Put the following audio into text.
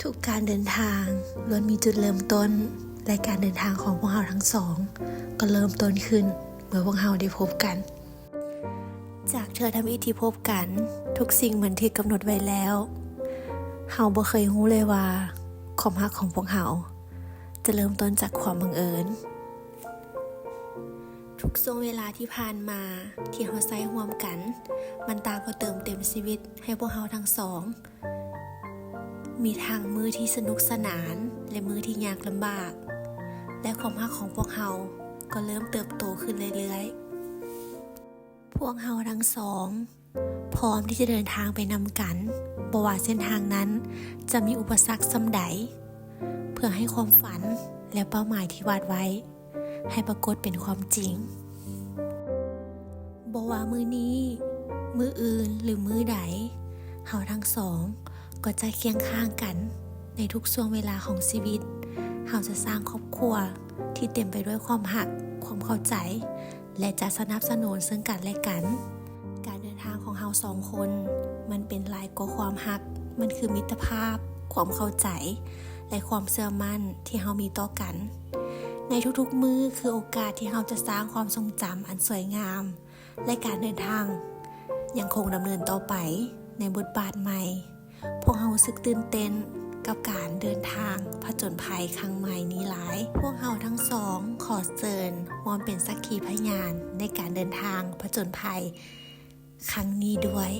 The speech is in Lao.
ທຸກການເດີນທາງລ້ວນມີຈຸດເລີ່ມຕົ້ນ ແລະ ການເດີນທາງຂອງພວກເຮົາທັງສອງກໍເລີ່ມຕົ້ນຂຶ້ນເມື່ອພວກເຮົາໄດ້ພົບກັນ. ຈາກເທື່ອທຳອິດທີ່ພົບກັນ, ທຸກສິ່ງມັນຖືກກຳນົດໄວ້ແລ້ວ. ເຮົາບໍ່ເຄີຍຮູ້ເລີຍວ່າຄວາມຮັກຂອງພວກເຮົາຈະເລີ່ມຕົ້ນຈາກຄວາມບັງເອີນ. ທຸກຊ່ວງເວລາທີ່ຜ່ານມາທີ່ເຮົາໃຊ້ຮ່ວມກັນ, ມັນຕ່າງກໍເຕີມເຕັມຊີວິດໃຫ້ພວກເຮົາທັງສອງ. ມີທັງມື້ທີ່ສະໜຸກສະໜານ ແລະ ມື້ທີ່ຍາກລຳບາກ, ແລະ ຄວາມຮັກຂອງພວກເຮົາກໍເລີ່ມເຕີບໂຕຂຶ້ນເລື້ອຍໆ. ພວກເຮົາທັງສອງພ້ອມທີ່ຈະເດີນທາງໄປນຳກັນ, ບໍ່ວ່າເສັ້ນທາງນັ້ນຈະມີອຸປະສັກສ່ຳໃດ, ເພື່ອໃຫ້ຄວາມຝັນ ແລະ ເປົ້າໝາຍທີ່ວາດໄວ້ ໃຫ້ປາກົດເປັນຄວາມຈິງ. ບໍ່ວ່າມື້ນີ້, ມື້ອື່ນ ຫຼື ມື້ໃດ, ເຮົາທັງສອງກໍຈະຄຽງຂ້າງກັນໃນທຸກຊ່ວງເວລາຂອງຊີວິດ. ເຮົາຈະສ້າງຄອບຄົວທີ່ເຕັມໄປດ້ວຍຄວາມຮັກ, ຄວາມເຂົ້າໃຈ ແລະ ຈະສະໜັບສະໜູນເຊິ່ງກັນແລະກັນ. ການເດີນທາງຂອງເຮົາສອງຄົນ ມັນເປັນຫຼາຍກວ່າຄວາມຮັກ, ມັນຄືມິດຕະພາບ, ຄວາມເຂົ້າໃຈ ແລະ ຄວາມເຊື່ອໝັ້ນທີ່ເຮົາມີຕໍ່ກັນ. ໃນທຸກໆມື້ຄືໂອກາດທີ່ເຮົາຈະສ້າງຄວາມຊົງຈຳອັນສວຍງາມ ແລະ ການເດີນທາງຍັງຄົງດຳເນີນຕໍ່ໄປໃນບົດບາດໃໝ່. ພວກເຮົາຮູ້ສຶກຕື່ນເຕັ້ນກັບການເດີນທາງຜະຈົນໄພຄັ້ງໃໝ່ນີ້ຫຼາຍ. ພວກເຮົາທັງສອງຂໍເຊີນຮ່ວມເປັນສັກຂີພະຍານໃນການເດີນທາງຜະຈົນໄພ ຄັ້ງນີ້ດ້ວຍ.